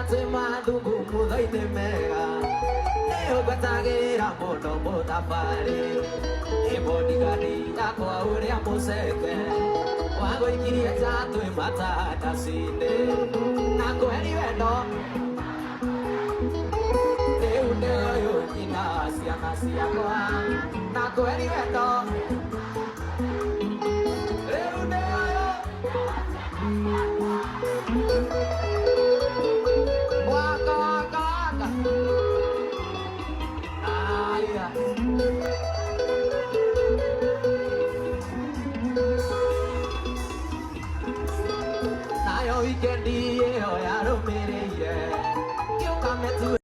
Twĩ mathungumutho-inĩ mega nĩũngwatagĩra mũno mũthabarĩ ĩmondigani yakwa ũrĩa mũceke wagũikirie ta twĩ matandasi-inĩ na kweri wendo rĩu nĩ ũyũ nyina ciana ciakwa na kweri wendo rĩu nĩ ũyũ waka waka waka aya. Nayo wikendi.